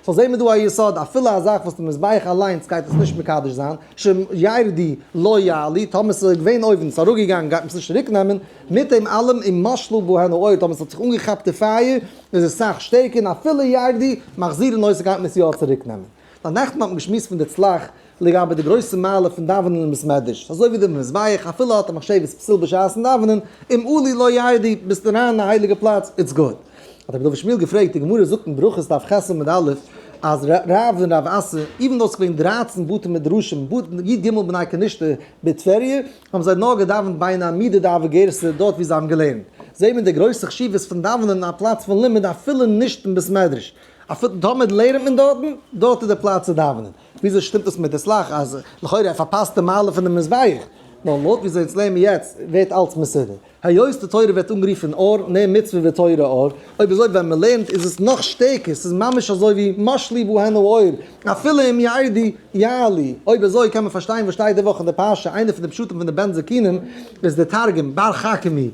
so זעהן מיר דא א יסוד, אפילו א זאך וואס די מזבח אליינס גייט עס נישט מקדש זיין, שאם ירדו לא יעלו, טאמער ס'איז געווען אויבן, ס'איז אראפגעגאנגען גייט מען עס נישט צוריק נעמען, מיט דעם אלעם אם משלו בהן האור, טאמער ס'האט זיך אנגעכאפט די פייער, איז עס סאך שטערקער און אפילו ירדו מחזירין אותו גייט מען עס יא צוריק נעמען. ווייל נעכטן האט מען געשמועסט פון די צלח לגבי די גרויסע מעלה פון דאווענען אין בית מדרש, אזוי ווי די מזבח אפילו האט א מחשבת פסול בשעת'ן דאווענען, אם עלו לא ירדו, ביסט אריין אין א הייליגע פלאץ, it's good. האט רבי דוד שמואל געפרעגט, די גמרא זאגט אין ברכות דף ח עמוד א', אז רב און רב אסי, even though ס'איז געווען דרייצן בתי מדרשים, י ג בני כנישתא בטבריה, האבן זיי נאר געדאווענט ביני עמודי דהוה גירסא דארט ווי זיי האבן געלערנט. זעהט מען די גרויסע חשיבות פון דאווענען אין א פלאץ פון לימוד אפילו נישט אין בית מדרש. אפילו טאמער לערנט מען דארטן, דארט איז די פלאץ צו דאווענען. וויאזוי שטימט דאס מיט די סלח אז לכאורה ער פארפאסט די מעלה פון די מזבח? נאר לויט וויאזוי אונז לערנען יעצט ווערט אלץ מסודר. היות די תורה ווערט אנגערופן אור, נר מצוה ותורה אור, אויב אזוי ווען מען לערנט איז עס נאך שטערקער, ס'איז ממש אזוי ווי משלי בהן האור, אפילו אם ירדו יעלו, אויב אזוי קען מען פארשטיין וואס שטייט די וואך אין די פרשה, איינער פון די פשטים פון די בן זקונים איז די תרגום, בר חכמי,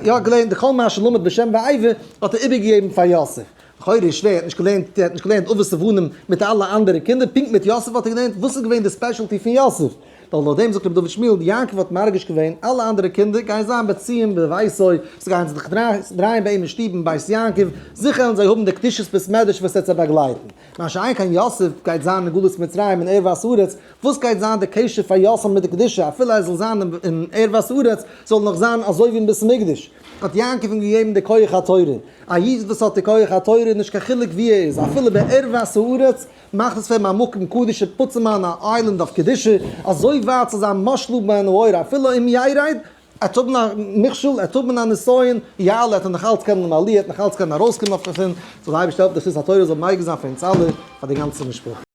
יא געלערנט די כל מה שלמד בשם ואיבה האט ער איבערגעגעבן פאר יוסף. לכאורה איז שווער, ער האט נישט געלערנט, ער האט נישט געלערנט אבות ובנים מיט אלע אנדערע קינדער, פונקט מיט יוסף האט ער געלערנט, וואס איז געווען די specialty פון יוסף? ווייל לויט דעם זאגט רבי דוד שמואל, יעקב האט מרגיש געווען, אלע אנדערע קינדער גייען זיין בציון בביתו, זיי גייען זיך דרייען ביי אים אין שטוב אין בית יעקב, זיכער וועלן זיי האבן די קדושת בית מדרש וואס וועט זיי באגלייטן. מה שאין כן יוסף גייט זיין אין גלות מצרים אין ערוות הארץ, וואס גייט זיין די קשר פאר יוסף מיט די קדושה, אפילו ער זאל זיין אין ערוות הארץ, זאל נאך זיין אזוי ווי אין בית המקדש, האט יעקב אים געגעבן די כח התורה. א איד וואס האט די כח התורה איז נישט קיין חילוק ווי ער איז, אפילו בערוות הארץ, מאכט עס פאר אים א מקום קדוש און puts אים on an island of קדושה, אזוי ווייט צו זיין משלו בהן האור, אפילו אם ירד, ער וועט האבן א מכשול, ער וועט האבן א נסיון, יעלה, ער וועט נאך אלץ קענען עליה, ער וועט נאך אלץ קענען ארויסקומען אויף דערפון, זאל די אייבערשטער העלפן די זכות התורה זאל מגין זיין פאר אונז אלע, פאר די גאנצע משפחה.